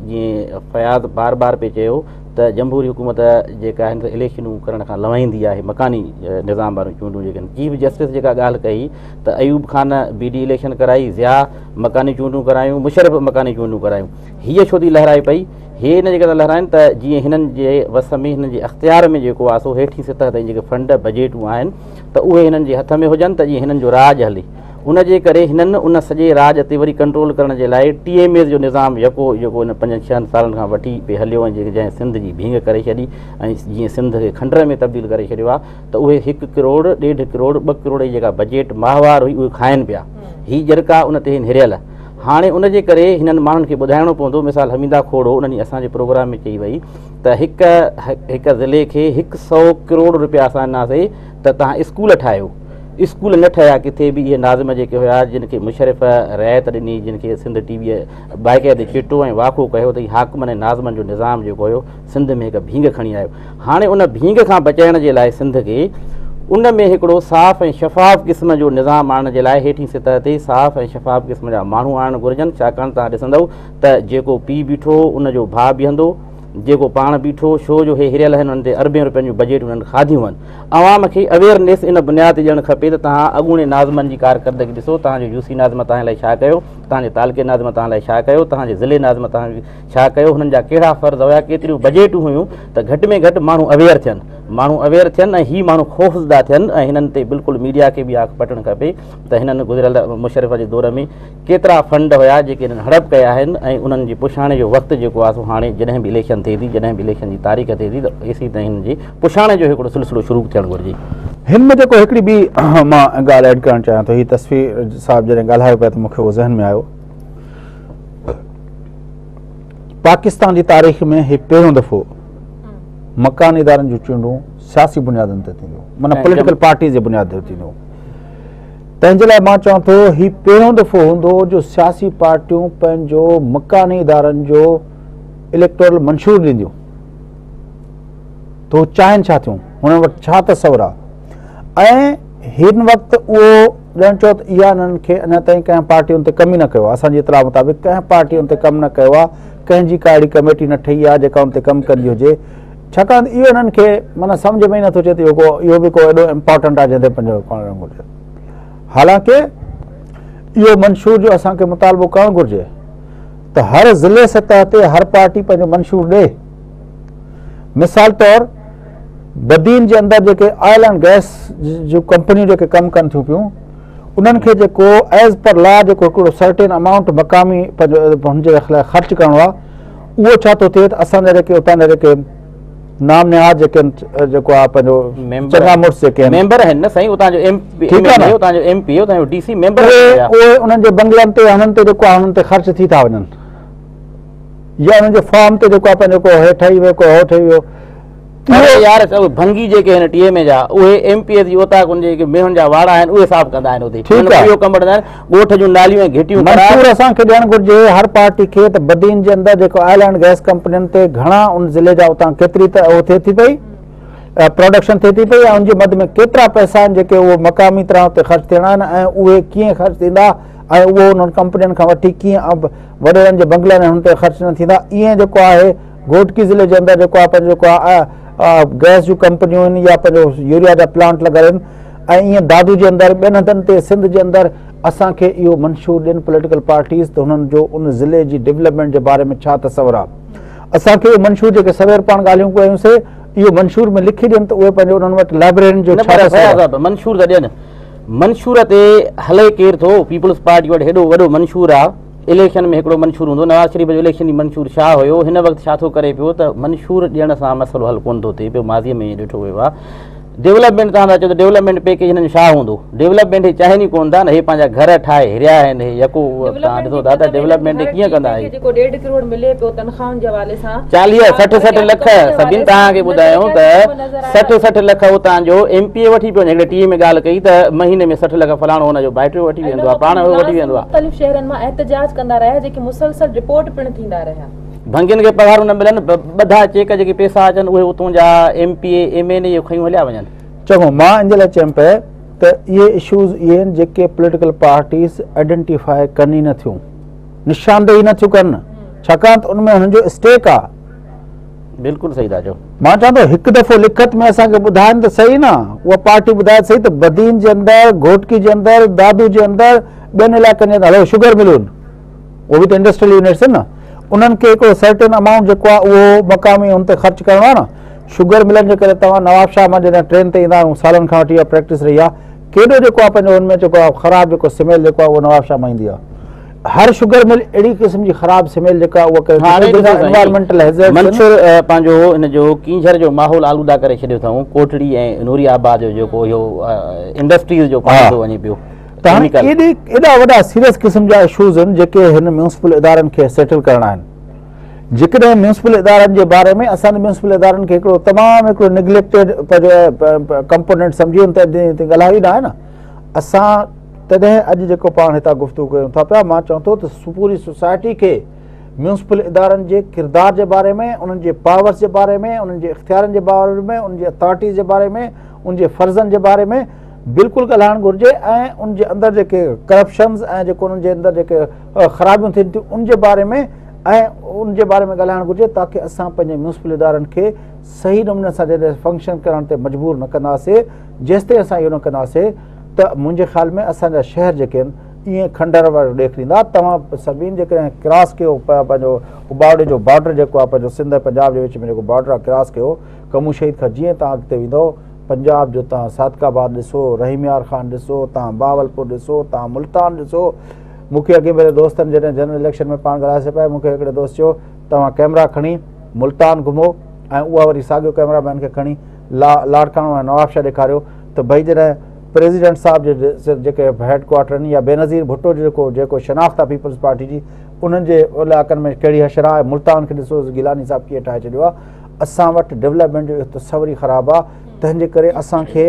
جيئن فياض بار بار پئي چيو ته جمهوري حڪومت جيڪا آهي اليڪشنون ڪرڻ کان لوائيندي آهي، مڪاني نظام واريون چونڊون جيڪي آهن. چيف جسٽس جيڪا ڳالهه ڪئي ته Ayub Khan B D election ڪرائي، ضياء مڪاني چونڊون ڪرايون، مشرف مڪاني چونڊون ڪرايون. هيء ڇو ٿي لهرائي پئي؟ هي ان جي ڪري ٿا لهرائن ته جيئن هنن جي وس ۾ هنن جي اختيار ۾ جيڪو آهي سو هيٺين سطح تائين جيڪي فنڊ بجيٽون آهن ته اهي هنن جي هٿ ۾ هجن ته جيئن هنن جو راڄ هلي. ان جي ڪري هنن ان سڄي راڄ تي وري ڪنٽرول ڪرڻ جي لاء ٽي ايم ايز جو نظام يڪو جيڪو ان پنجن ڇهن سالن کان وٺي پئي هليو ۽ جنهن سنڌ جي ڀينگ ڪري ڇڏي ۽ جيئن سنڌ کي کنڊر ۾ تبديل ڪري ڇڏيو آهي ته اهي هڪ ڪروڙ، ڏيڍ ڪروڙ، ٻه ڪروڙ جي جيڪا بجيٽ ماهوار هئي اهي کائن پيا. هي ڄرڪا ان تي هن هريل. هاڻي ان جي ڪري هنن ماڻهن کي ٻڌائڻو پوندو. مثال حميده کوڙو ان ڏينهن اسان جي پروگرام ۾ چئي وئي ته هڪ هڪ ضلعي کي هڪ سئو ڪروڙ رپيا اسان ڏناسي ته توهان اسڪول ٺاهيو. اسڪول نه ٺهيا ڪٿي به. اهي ناظم جيڪي هيا جن کي مشرف رعايت ڏني، جن کي سنڌ ٽي ويء باقاعدي چٽو ۽ واکو ڪيو ته هي حاڪمن ۽ ناظمن جو نظام جيڪو هيو سنڌ ۾ هڪ ڀينگ کڻي آيو. هاڻي ان ڀينگ کان بچائڻ جي لاء سنڌ کي ان ۾ هڪڙو صاف ۽ شفاف قسم جو نظام آڻڻ جي لاء هيٺين سطح تي صاف ۽ شفاف قسم جا ماڻهو آڻڻ گهرجن. ڇاڪاڻ توهان ڏسندؤ ته جيڪو پيء بيٺو هو ان جو ڀاء بيهندو، جيڪو پاڻ بيٺو، شو جو هي هريل آهن انهن تي اربين روپين جون بجيٽ انهن کاڌيون آهن. عوام کي اويئرنيس ان بنياد تي ڏيڻ کپي ته توهان اڳوڻي ناظمن جي ڪارڪردگي ڏسو، توهان جو يو سي ناظم توهان لاء ڇا ڪيو، توهان جي تعلقي ناظم توهان لاء ڇا ڪيو، توهان جي ضلعي ناظم توهان ڇا ڪيو، هنن جا ڪهڙا فرض هيا، ڪيتريون بجيٽون هيون ته گهٽ ۾ گهٽ ماڻهو اويئر ٿين، ماڻهو اويئر ٿين ۽ هي ماڻهو خوفزده ٿين ۽ هنن تي بلڪل ميڊيا کي به اک پٽڻ کپي ته هنن گذريل مشرف جي دور ۾ ڪيترا فنڊ هيا جيڪي هنن هڙپ ڪيا آهن ۽ انهن جي پڇاڻي جو وقت جيڪو آهي سو هاڻي جڏهن به اليڪشن ٿئي ٿي، جڏهن به اليڪشن جي تاريخ ٿئي ٿي ته ايسي تائين هنن جي پڇاڻي جو هڪڙو سلسلو شروع ٿيڻ گهرجي. هن ۾ جيڪو هڪڙي ٻي مان ڳالهه ايڊ ڪرڻ چاهيان ٿو، هي تصوير صاحب جڏهن ڳالهايو پيا ته مون کي اهو ذهن ۾ آيو. پاڪستان جي تاريخ ۾ هي پهريون دفعو مڪاني ادارن جون چونڊون سياسي بنيادن تي ٿينديون، معنيٰ پوليٽيڪل پارٽيز جي بنياد تي ٿينديون. تنهن جي لاء مان چوان ٿو هي پهريون دفعو هوندو جو سياسي پارٽيون پنهنجو مڪاني ادارن جو اليڪٽورل منشور ڏينديون. ته هو چاهين ڇا ٿيون، هنن وٽ ڇا تصور آهي ۽ هن وقت اهو ڄڻ چئو ته اها انهن کي اڃا تائين ڪنهن پارٽي ان تي ڪم ئي نه ڪيو آهي. اسان جي اطلاع مطابق ڪنهن پارٽي ان تي ڪم نه ڪيو آهي، ڪنهن جي ڪا اهڙي ڪميٽي نه ٺهي آهي جيڪا ان تي ڪم ڪندي هجي، ڇاڪاڻ ته اهو انهن کي معنيٰ سمجهه ۾ ئي نٿو اچي ته اهو ڪو اهو به ڪو ايڏو امپارٽنٽ آهي جنهن تي پنهنجو ڪرڻ گهرجي. حالانڪه اهو منشور جو اسان کي مطالبو ڪرڻ گهرجي ته هر ضلعي سطح تي هر پارٽي پنهنجو منشور ڏي. مثال طور بدين جي اندر جيڪي آئل اينڊ گئس جون ڪمپنيون جيڪي ڪم ڪن ٿيون پيون انهن کي جيڪو ايز پر لا جيڪو هڪڙو سرٽين امائونٽ مقامي پنهنجو هن جي لاء خرچ ڪرڻو آهي اهو ڇا ٿو ٿئي ته اسان جا جيڪي اتان جا جيڪي نام نهاد جيڪي جيڪو آهي پنهنجو چڱا مڙس جيڪي آهن ميمبر آهن نه سائين اتان جو ايم پي ايم اين اي اتان جو ايم پي اتان جو ڊي سي ميمبر اهي انهن جي بنگلن تي هنن تي جيڪو آهي انهن تي خرچ ٿي ٿا وڃن يا انهن جي فارم تي جيڪو آهي پنهنجو ڪو هي ٺهي ويو ڪو هو ٺهي ويو. اهي يار سڀ ڀنگي جيڪي آهن ٽي ايم اي جا اهي ايم پي ايز جي اوطاقن جي جيڪي مينهن جا واڙا آهن اهي صاف ڪندا آهن اتي ٺيڪ آهي اهو ڪم وٺندا آهن ڳوٺ جون ناليون ۽ گهٽيون منشور اسان کي ڏيڻ گهرجي هر پارٽي کي ته بدين جي اندر جيڪو آئل اينڊ گئس ڪمپنين تي گهڻا ان ضلعي جا اتان ڪيتري ته اهو ٿئي ٿي پئي پروڊڪشن ٿئي ٿي پئي ۽ ان جي مد ۾ ڪيترا پئسا آهن جيڪي اهو مقامي طرح اتي خرچ ٿيڻا آهن ۽ اهي ڪيئن خرچ ٿيندا ۽ اهو انهن ڪمپنين کان وٺي ڪيئن وڏيرن جي بنگلن ۽ هن تي خرچ نه ٿيندا. ائين جيڪو آهي گهوٽڪي ضلعي جي اندر جيڪو آهي پنهنجو جيڪو آهي گئس جون ڪمپنيون آهن يا پنهنجو يوريا جا پلانٽ لڳل آهن ۽ ائين دادو جي اندر ٻين هنڌن تي سنڌ جي اندر اسان کي اهو منشور ڏين پوليٽيڪل پارٽيز ته هنن جو ان ضلعي جي ڊولپمينٽ جي باري ۾ ڇا تصور آهي. اسان کي اهو منشور جيڪي سوير پاڻ ڳالهيون ڪيون سي اهو منشور ۾ لکي ڏين ته اهي پنهنجو انهن وٽ لائبريرين جو ڇا تصور آهي. منشور ته ڏين منشور تي هلي ڪير ٿو؟ پيپلز پارٽي وٽ هيڏو وڏو منشور آ، اليڪشن ۾ هڪڙو منشور هوندو، نواز شريف جو اليڪشني منشور ڇا هيو، هن وقت ڇا ٿو ڪري پيو ته منشور ڏيڻ سان مسئلو حل ڪونه ٿو ٿئي پيو، ماضي ۾ ائين ڏٺو ويو آ. ڊولپمينٽ توهان ٿا چئو ته ڊولپمينٽ پيڪيج هنن جو ڇا هوندو؟ ڊولپمينٽ هي چاهين ئي ڪونه ٿا نه، هي پنهنجا گهر ٺاهي هريا آهن، هي يڪو توهان ڏسو ٿا ته ڊولپمينٽ ڪيئن ڪندا هي. جيڪو ڏيڍ ڪروڙ ملي پيو تنخواهن جي حوالي سان. 40 60 60 لک سڀني توهان کي ٻڌايو ته 60 60 لک اتان جو ايم پي اي وٺي پيو وڃي. هڪڙي ٽي وي ۾ ڳالهه ڪئي ته مهيني ۾ 60 لک فلاڻو هن جو ڀائٽيو وٺي ويندو آهي، پاڻ اهو وٺي ويندو آهي. مختلف شهرن مان احتجاج ڪندا رهيا جيڪي مسلسل رپورٽ پڻ ٿيندا رهيا. ڀنگين کي پگهارون نه ملن، ٻڌا چيڪ جيڪي پيسا اچن اهي اتون جا M P A M N A اهي کنيون هليا وڃن. چڱو مان ان جي لاء چيم پئي ته اهي اشوز اهي آهن جيڪي پوليٽيڪل پارٽيز آئيڊينٽيفاء ڪن ئي نه ٿيون، نشاندهي نه ٿيون ڪن، ڇاڪاڻ ته ان ۾ هنن جو اسٽيڪ آهي. بلڪل صحيح ٿا چئو. مان چوان ٿو هڪ دفعو لکت ۾ اسان کي ٻڌائن ته صحيح نه، اها پارٽي ٻڌائي ته صحيح ته بدين جي اندر، گهوٽڪي جي اندر، دادو جي اندر، ٻين علائقن جي اندر هلو شگر ملون اهي به ته انڊسٽريل يونٽس آهن نه، انهن کي هڪڙو سرٽين امائونٽ جيڪو آهي اهو مقامي ان تي خرچ ڪرڻو آهي نه. شگر ملن جي ڪري توهان نوابشاهه مان جڏهن ٽرين تي ايندا آهيون سالن کان وٺي اها پريڪٽس رهي آهي ڪيڏو جيڪو آهي پنهنجو ان ۾ جيڪو آهي خراب جيڪو سميل جيڪو آهي اهو نوابشاهه مان ايندي آهي. هر شگر مل اهڙي قسم جي خراب سميل جيڪا اها ڪري هاڻي انوائرمينٽل هيزرڊ منڇر پنهنجو ان جو ڪينجهر جو ماحول آلوده ڪري ڇڏيو اٿئون ڪوٽڙي ۽ نوري آباد جو جيڪو اهو انڊسٽريز جو پاڻي ٿو وڃي پيو ته هاڻي ايڏي ايڏا وڏا سيريس قسم جا اشوز آهن جيڪي هن ميونسپل ادارن کي سيٽل ڪرڻا آهن جيڪڏهن ميونسپل ادارن جي باري ۾ اسان ميونسپل ادارن کي هڪڙو تمام هڪڙو نگليڪٽيڊ پنهنجو ڪمپونينٽ سمجهي ان تي ڳالهايو ئي نه آهي نه اسان تڏهن اڄ جيڪو پاڻ هتان گفتگو ڪيون ٿا پيا، مان چوان ٿو ته پوري سوسائٽي کي ميونسپل ادارن جي ڪردار جي باري ۾، انهن جي پاورز جي باري ۾، انهن جي اختيارن جي باري ۾، انهن جي اٿارٽيز جي باري ۾، ان جي فرضن جي باري ۾ بلڪل ڳالهائڻ گهرجي ۽ ان جي اندر جيڪي ڪرپشنز ۽ جيڪو انهن جي اندر جيڪي خرابيون ٿين ٿيون ان جي باري ۾ ۽ ان جي باري ۾ ڳالهائڻ گهرجي تاڪه اسان پنهنجي ميونسپل ادارن کي صحيح نموني سان جڏهن فنڪشن ڪرڻ تي مجبور نه ڪنداسي جيستائين اسان اهو نه ڪنداسي ته منهنجي خيال ۾ اسان جا شهر جيڪي آهن ائين کنڊر وارو ڏيک ڏيندا. توهان سڀين جيڪڏهن ڪراس ڪيو پنهنجو اٻاوڙي جو بارڊر جيڪو آهي پنهنجو سنڌ ۽ پنجاب جي وچ ۾ جيڪو بارڊر آهي ڪراس ڪيو ڪمون شهيد کان جيئن توهان اڳتي ويندؤ پنجاب جو توهان صادق آباد ڏسو، رحيم يار خان ڏسو، توهان بهاولپور ڏسو، توهان ملتان ڏسو. مون کي اڳئين ڀيري دوستن جڏهن جنرل اليڪشن ۾ پاڻ ڳالهاياسين پيا مون کي هڪڙي دوست چيو توهان ڪئميرا کڻي ملتان گهمو ۽ اها وري ساڳيو ڪئميرا مين کي کڻي لاڙڪاڻو ۽ نوابشاهه ڏيکاريو ته ڀئي جڏهن پريزيڊنٽ صاحب جي جيڪي هيڊ ڪوارٽر آهن يا بينظير ڀٽو جو جيڪو جيڪو شناخت آهي پيپلز پارٽي جي انهن جي علائقن ۾ ڪهڙي حشر آهي ملتان کي ڏسو گيلاني صاحب ڪيئن ٺاهي ڇڏيو آهي اسان وٽ ڊولپمينٽ جو اهو تصور ئي خراب آهي تنهن جي ڪري اسان کي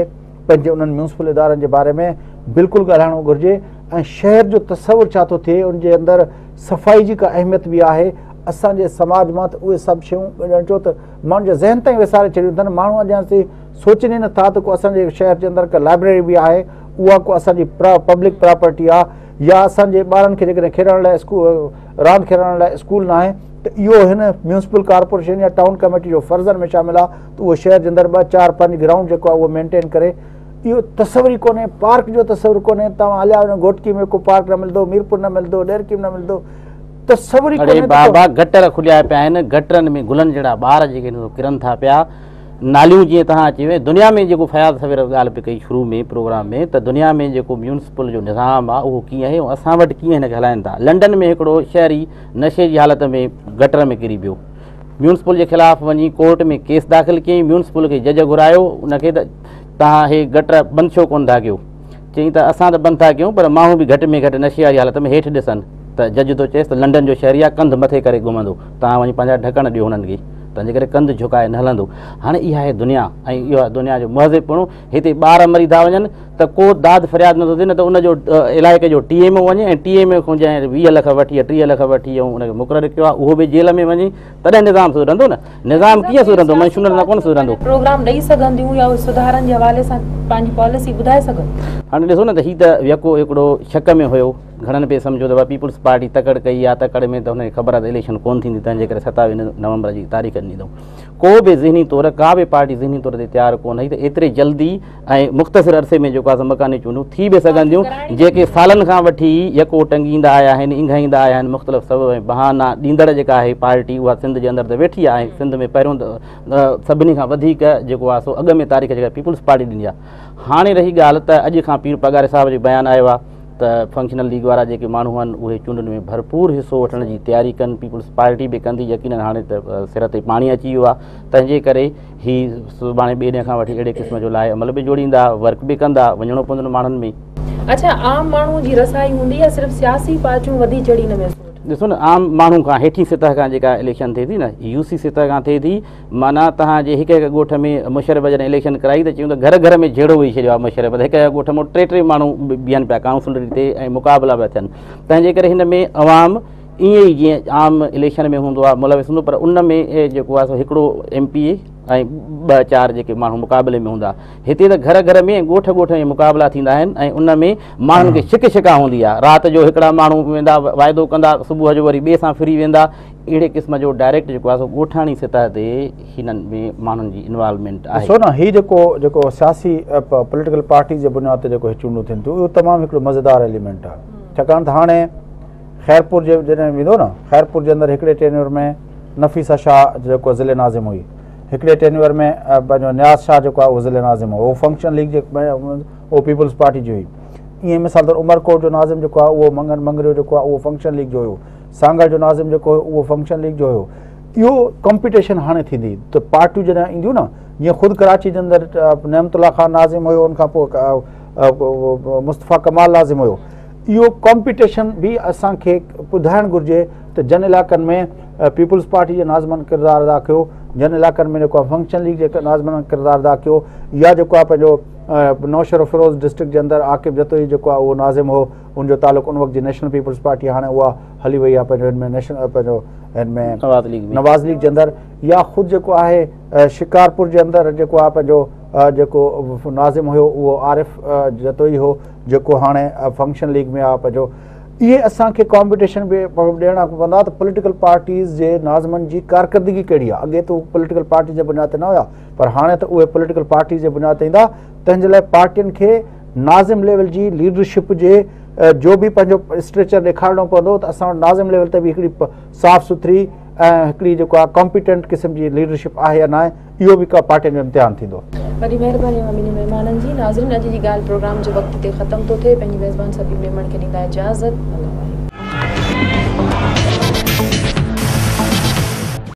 پنهنجي انهن ميونسپل ادارن جي باري ۾ بلڪل ڳالهائڻو گهرجي ۽ شهر جو تصور ڇا ٿو ٿئي ان جي اندر صفائي جي ڪا اهميت به آهي اسان جي سماج مان ته اهي سڀ شيون ڄڻ چئو ته ماڻهن جي ذهن تائين وساري ڇڏيون اٿن. ماڻهو اڃا تائين سوچن ئي نٿا ته ڪو اسان جي شهر جي اندر ڪا لائبريري به آهي، اها ڪو اسان جي پبلڪ پراپرٽي آهي، يا اسان جي ٻارن کي جيڪڏهن کيڏڻ لاء راند کيڏڻ لاء اسڪول ناهي ته اهو هن ميونسپل ڪارپوريشن يا ٽائون ڪميٽي جو فرضن ۾ شامل آهي ته اهو شهر جي اندر 2 4 5 گرائونڊ جيڪو آهي اهو مينٽين ڪري. اهو تصور ئي ڪونهي، پارڪ جو تصور ڪونهي. توهان هليا وڃو گهوٽڪي ۾ ڪو پارڪ نه ملندو، ميرپور نه ملندو، ڏهرڪي ۾ نه ملندو، تصور ئي ڪونهي. بابا گٽر کليا پيا آهن، گٽرن ۾ گلن جهڙا ٻار جيڪي ڪرن ٿا پيا، ناليون جيئن توهان اچي وئي دنيا ۾ جيڪو فياض سوير ڳالهه پئي ڪئي شروع ۾ پروگرام ۾ ته دنيا ۾ جيڪو ميونسپل جو نظام آهي اهو ڪيئن آهي ۽ اسان وٽ ڪيئن هن کي هلائن ٿا. لنڊن ۾ هڪڙو شهري نشي جي حالت ۾ گٽر ۾ ڪري پيو، ميونسپل جي خلاف وڃي ڪورٽ ۾ ڪيس داخل ڪيائين، ميونسپل کي جج گهرايو ان کي ته توهان هي گٽر بند ڇو ڪونه ٿا ڪيو؟ چيائين ته اسان ته بند ٿا ڪيون پر ماڻهو به گهٽ ۾ گهٽ نشي واري حالت ۾ هيٺ ڏسن ته جج ٿو چئيس ته لنڊن جو شهري آهي ڪنڌ مٿي ڪري گهمندو، توهان وڃي پنهنجا ڍڪڻ ڏيو هنن کي، تنهنجي ڪري ڪنڌ جهڪائي نه هلندو. هاڻي اها آهي دنيا ۽ اهو آهي دنيا جو مهذب پڻو. هتي ٻار مري ٿا وڃن ته ڪو داد فرياد نٿو ٿئي، نه ته ان جو علائقي جو ٽي ايم او وڃي ۽ ٽي ايم او کان جنهن 20 لک وٺي يا 30 لک وٺي ۽ ان کي مقرر ڪيو آهي اهو به جيل ۾ وڃي، تڏهن نظام سڌرندو نه. نظام ڪيئن سڌرندو؟ منشورن سان ڪونه سڌرندو. پروگرام ڏئي سگهنديون يا سڌارن جي حوالي سان پنهنجي پاليسي ٻڌائي سگهن؟ هاڻي ڏسو نه ته هي ته يڪو هڪڙو شڪ ۾ هيو، گهڻن پئي سمجهيو ته پيپلز پارٽي تڪڙ ڪئي آهي، تڪڙ ۾ ته هن کي خبر آهي ته اليڪشن ڪونه ٿيندي، تنهن جي ڪري 27 نومبر جي تاريخ ڏني اٿئون. ڪو به ذهني طور ڪا به پارٽي ذهني طور تي تيار ڪونه هئي ته ايتري جلدي ۽ مختصر عرصي ۾ جيڪو آهي سو مڪاني چونڊون ٿي به سگهنديون، جيڪي سالن کان وٺي يڪو ٽنگيندا آيا آهن، اينگهائيندا آيا آهن، مختلف سبب ۽ بهانا ڏيندڙ جيڪا آهي پارٽي اها سنڌ جي اندر ته ويٺي آهي ۽ سنڌ ۾ پهريون سڀني کان وڌيڪ جيڪو آهي سو اڳ ۾ تاريخ جيڪا پيپلز پارٽي ڏني آهي. هاڻي رهي ڳالهه ته اڄ کان پير پاڳاري صاحب جو بيان آيو آهي ته فنڪشنل ليگ وارا جيڪي ماڻهو آهن اهي چونڊن ۾ ڀرپور حصو وٺڻ جي تياري ڪن، پيپلز پارٽي به ڪندي، يقينن هاڻي ته سر تي پاڻي اچي ويو آهي، تنهن جي ڪري هي سڀاڻي ٻئي ڏينهن کان وٺي اهڙي قسم جو لاء عمل به جوڙيندا، ورڪ به ڪندا، وڃڻو پوندو ماڻهن ۾. اڇا عام ماڻهو جي رسائي هوندي يا صرف سياسي پارٽيون وڌي چڙهي ان ۾ حصو وٺن؟ ڏسو نه عام ماڻهو کان هيٺين سطح کان جيڪا اليڪشن ٿئي ٿي نه يو سي سطح کان ٿئي ٿي، معنيٰ توهان جي هڪ هڪ ڳوٺ ۾ مشرف جڏهن اليڪشن ڪرائي ته چيون ته گهر گهر ۾ جهيڙو ويهي ڇڏيو آهي مشرف ته هڪ هڪ ڳوٺ مان ٽي ٽي ماڻهو بيهن پيا ڪائونسلري تي ۽ مقابلا پيا ٿين، تنهن جي ڪري هن ۾ عوام ائين ئي جيئن عام اليڪشن ۾ هوندو آهي ملوث هوندو، پر ان ۾ جيڪو آهي سو هڪڙو ايم پي اي ۽ 2 4 جيڪي ماڻهو مقابلي ۾ هوندا. هتي ته گهر گهر ۾ ڳوٺ ڳوٺ ۾ مقابلا ٿيندا آهن ۽ ان ۾ ماڻهن کي ڇڪ ڇڪان هوندي آهي. رات جو هڪڙا ماڻهو ويندا واعدو ڪندا، صبح جو وري ٻئي سان ڦري ويندا. اهڙي قسم جو ڊائريڪٽ جيڪو آهي سو ڳوٺاڻي سطح تي هنن ۾ ماڻهن جي انوالومينٽ آهي. ڏسو نه هي جيڪو جيڪو سياسي پوليٽيڪل پارٽيز جي بنياد تي جيڪو هي چونڊون ٿين ٿيون اهو تمام هڪڙو مزيدار ايليمينٽ آهي، ڇاڪاڻ ته هاڻي خيرپور جي جڏهن ويندو نه خيرپور جي اندر هڪڙي ٽينيور ۾ نفيسه شاهه جيڪو ضلعي ناظم هئي، هڪڙي ٽينيور ۾ پنهنجو نياز شاهه جيڪو آهي اهو ضلعي ناظم هو، اهو فنڪشن ليگ جي اهو پيپلز پارٽي جي هئي. ائين مثال طور عمرڪوٽ جو ناظم جيڪو آهي اهو منگن مڱريو جيڪو آهي اهو فنڪشن ليگ جو هيو، سانگهڙ جو ناظم جيڪو هيو اهو فنڪشن ليگ جو هيو. اهو ڪمپيٽيشن هاڻي ٿيندي ته پارٽيون جڏهن اينديون نه، جيئن خود ڪراچي جي اندر نعمت الله خان ناظم هيو، ان کان پوء مصطفيٰ ڪمال ناظم هيو. اهو ڪمپيٽيشن به اسان کي ٻڌائڻ گهرجي ته جن علائقن ۾ پيپلز پارٽي جي ناظمن ڪردار ادا ڪيو، جن علائقن ۾ جيڪو آهي فنڪشن ليگ جي ناظمن ڪردار ادا ڪيو، يا جيڪو آهي پنهنجو نوشهروفيروز ڊسٽرڪٽ جي اندر عاقب جتوئي جيڪو آهي اهو ناظم هو، ان جو تعلق ان وقت جي نيشنل پيپلز پارٽي هاڻي اها هلي وئي آهي پنهنجو هن ۾ نيشنل پنهنجو هن ۾ نواز ليگ جي اندر، يا خود جيڪو آهي شڪارپور جي اندر جيڪو آهي پنهنجو جيڪو ناظم هيو اهو عارف جتوئي هو جيڪو هاڻي فنڪشن ليگ ۾ آهي پنهنجو. اهي اسان کي ڪامپيٽيشن به ڏيڻا پوندا ته پوليٽيڪل پارٽيز جي ناظمن جي ڪارڪردگي ڪهڙي آهي. اڳي ته پوليٽيڪل پارٽيز جي بنياد تي نه هيا، پر هاڻي ته اهي پوليٽيڪل پارٽيز جي بنياد تي ايندا، تنهن جي لاء پارٽين کي ناظم ليول جي ليڊرشپ جي جو به پنهنجو اسٽريچر ڏيکارڻو پوندو ته اسان وٽ ناظم ليول تي به هڪڙي صاف سٿري ۽ هڪڙي جيڪو آهي ڪامپيٽنٽ قسم جي ليڊرشپ آهي يا ناهي، اهو به ڪا پارٽين جو امتحان ٿيندو. وڏي مهرباني اوهان ٻنهي مهمانن جي. ناظرين اڄ جي ڳالهه پروگرام جو وقت هتي ختم ٿو ٿئي. پنهنجي ميزبان سبيل ميمڻ کي ڏيندا اجازت. الله واهي.